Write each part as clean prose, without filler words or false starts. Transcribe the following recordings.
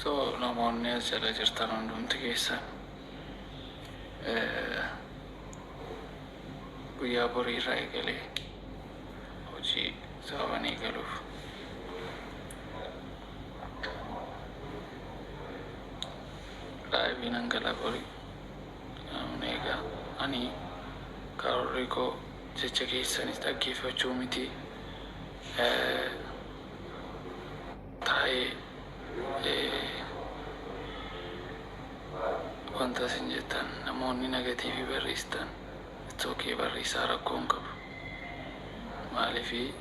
So namoonni as jala jirtan hundumti keessan guyyaa borii irraa eegalee hojii sababan eegaluuf live nan gala borii namni egaa ani karoorri koo jecha keessanis dhaggeeffachuu miti taa'ee wanta isin jettan namoonni negative barreessitan, it's okay, barreessaa, rakkoo hin qabu. Maaliifi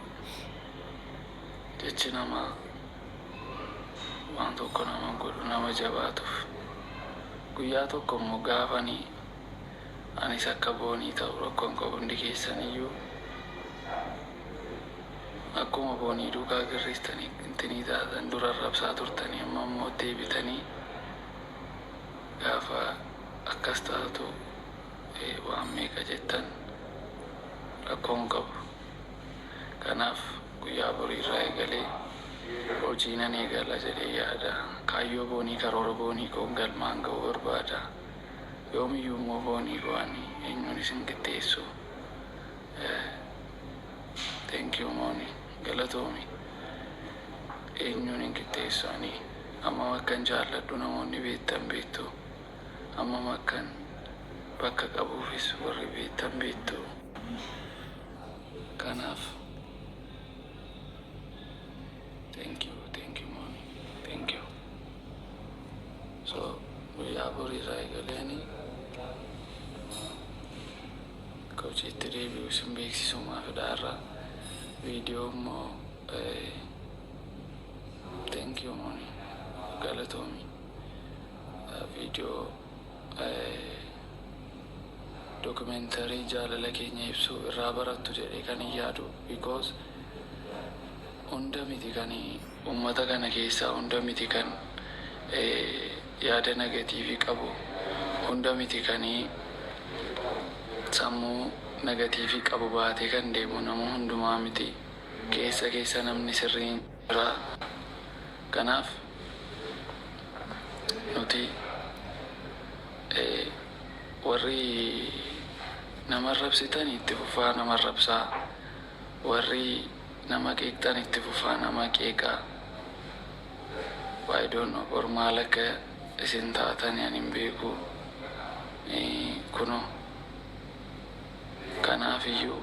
jechi namaa waan tokko nama godhu nama jabaatuuf. Guyyaa tokko immoo gaafanii anis akka Boonii ta'u rakkoo hin qabu. Hundi keessan iyyuu akkuma Boonii duukaa girristanii intinii taatan dura rabsaa turtanii, amma immoo deebitanii gaafa akkas taatu waan meeqa jettan, rakkoo hin qabu. Kanaaf guyyaa boriirraa eegalee hojii nan eegala jedhee yaada. Kaayyoo Boonii, karoora Boonii koon galmaan ga'uu barbaada. Yoomiyyuu immoo Boonii koo ani eenyuun isin qixxeessu. Thank you Mooni, galatoomi. Eenyuun hin qixxeessu ani. Hammam akkan jaalladhu namoonni beektan beektu. Hammam akkan bakka qabuufis warri beektan beektu. Kanaaf thank you, thank you Mooni, thank you. So guyyaa boriirraa eegalee ani akka hojiitti deebi'u isin beeksisumaafidha har'a. Viidiyoo immoo, thank you Mooni, galatoomi. Viidiyoo documentary jaalala keenya ibsu irraa barattu jedhee kan hin yaadu, because hunda miti kan ummata kana keessaa, hunda miti kan yaada negative qabu, hunda miti kan sammuu negative qabu baatee kan deemu. Nama hundumaa miti, keessa keessa namni sirriin jira. Kanaaf nuti warri nama rabsitan itti fufaa nama rabsaa, warri nama qeeqxan itti fufaa nama qeeqaa. I don't know bor maal akka isin taatan ani hin beeku. Kuno kanaaf iyyuu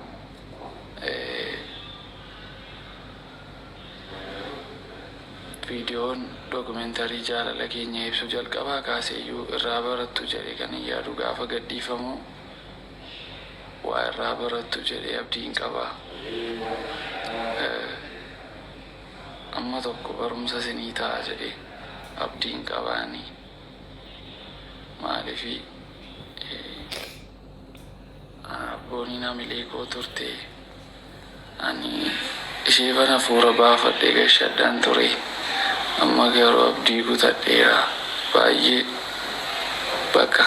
viidiyoon documentary jaalala keenya ibsu jalqabaa kaasee iyyuu irraa barattu jedhee kan hin yaadu, gaafa gadhiifamu waa irraa barattu jedhee abdiin qaba. Amma tokko barumsa isinii ta'a jedhee abdiin qabaani. Maaliifi Booniin hamilee koo turte. Ani ishee bana fuura baafadhee gashadhaan ture. Amma garuu abdii kutadheera. Baay'ee bakka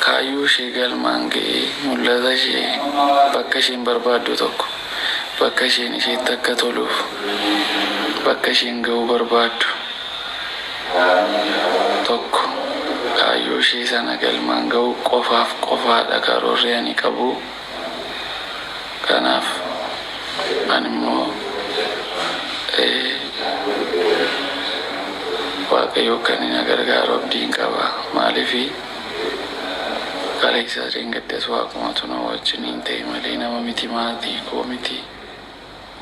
kaayyoo ishee galmaan ga'ee, mul'ata ishee, bakka isheen barbaaddu tokko, bakka isheen isheetti akka toluuf, bakka isheen ga'uu barbaaddu tokko, kaayyoo ishee sana galmaan ga'uu qofaaf qofaadha karoorri ani qabu. Kanaaf ani immoo Waaqayyo akka inni na gargaaru abdiin qaba. Maaliifi kaleessa dheengaddas waaqumatu na wajjiniin ta'e malee nama miti, maatii koo miti.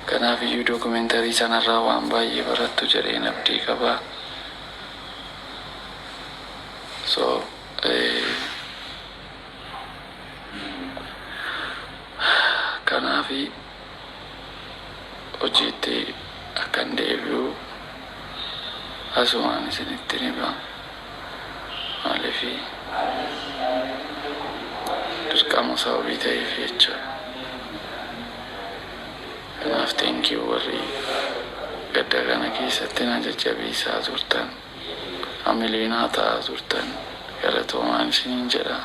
Kanaaf iyyuu documentary sanarraa waan baay'ee barattu jedheen abdii qaba. So kanaafi hojiitti akkan deebi'u asumaan isinitti hima. Maaliifi dirqama sababii ta'eef jechuudha. Kanaaf thank you warri gadda kana keessatti na jajjabeessaa turtan, hamilee naa ta'aa turtan, galatoomaan isiniin jedha.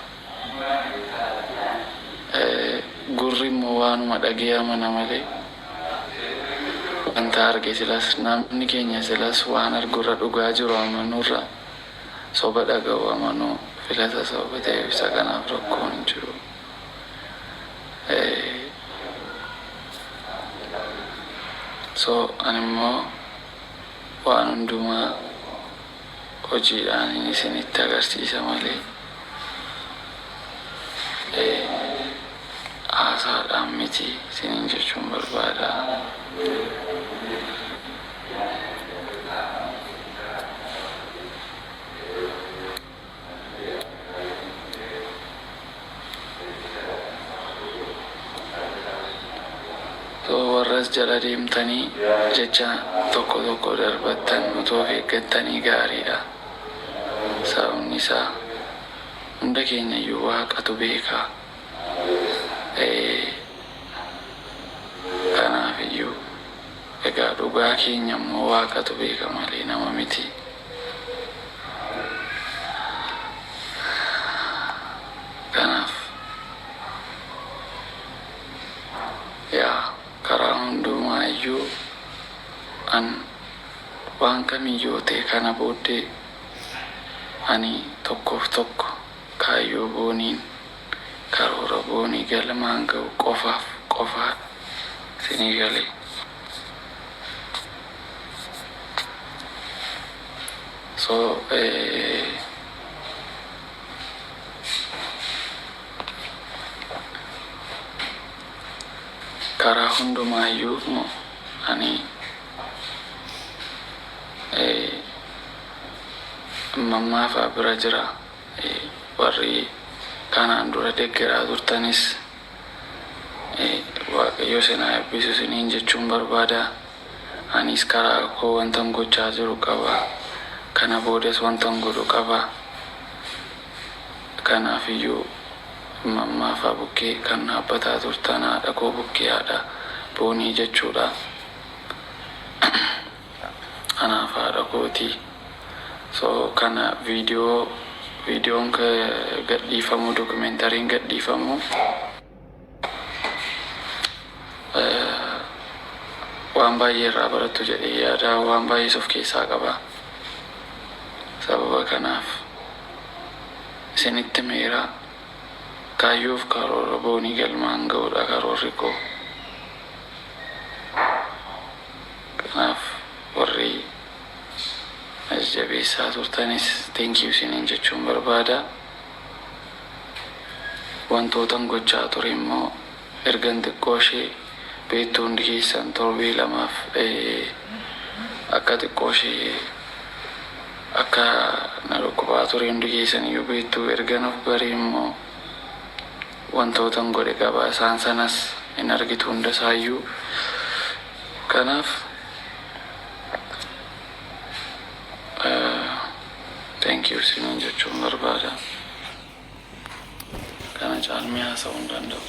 Gurri immoo waanuma dhagee amana malee Wanta arge silas namni keenya silas waan argurra dhugaa jiru amanuurra soba dhaga'u amanuu filata sababa ta'eef isa kanaaf rakkoon hin jiru. So ani immoo waan hundumaa hojiidhaan isinitti agarsiisa malee haasaadhaan miti isiniin jechuun barbaada. So warras jala deemtanii jecha tokko tokko darbattan utuu of eeggattanii gaariidha. Sababni isaa hunda keenya iyyuu Waaqatu beeka. Kanaaf iyyuu egaa dhugaa keenya immoo Waaqatu beeka malee nama miti. Kanaaf yaa karaa hundumaa iyyuu an waan kamiyyuu ta'e kana booddee ani tokkoof tokko kaayyoo Booniin karoora Boonii galmaan ga'u qofaaf qofaadha isinii galee. So karaa hundumaayyuu ani mammaafaa bira jira. Warri kanaan dura deeggaraa turtanis Waaqayyo isin haa eebbisu isiniin jechuun barbaada. Anis karaa koo wantan gochaa jiru qaba. Kana boodas wantan godhu qaba. Kanaafiyyuu mammaafaa bukkee kan dhaabbataa turtan, haadha koo bukkee, haadha Boonii jechuudha. Anaaf haadha kootii. So kana viidiyoon gadhiifamu, dokumentariin gadhiifamu waan baay'ee irraa barattu jedhee yaada, waan baay'ees of keessaa qaba. Sababa kanaaf isinitti meera, kaayyoof karoora Boonii galmaan ga'uudha karoorri koo. Kanaaf warri jabeessaa turtanis thank you isiniin jechuun barbaada. Wantootan gochaa ture immoo ergan xiqqoo ishee beektuu hundi keessan torbee 2f akka xiqqoo ishee akka na dhukkubaa ture hundi keessan iyyuu beektuu. Ergan of baree immoo wantootan godhe qaba, isaan sanas hin argitu hunda isaayyuu. Kanaaf thank you isiniin jechuun barbaada. Kana caalmee haasa'uu hin danda'u.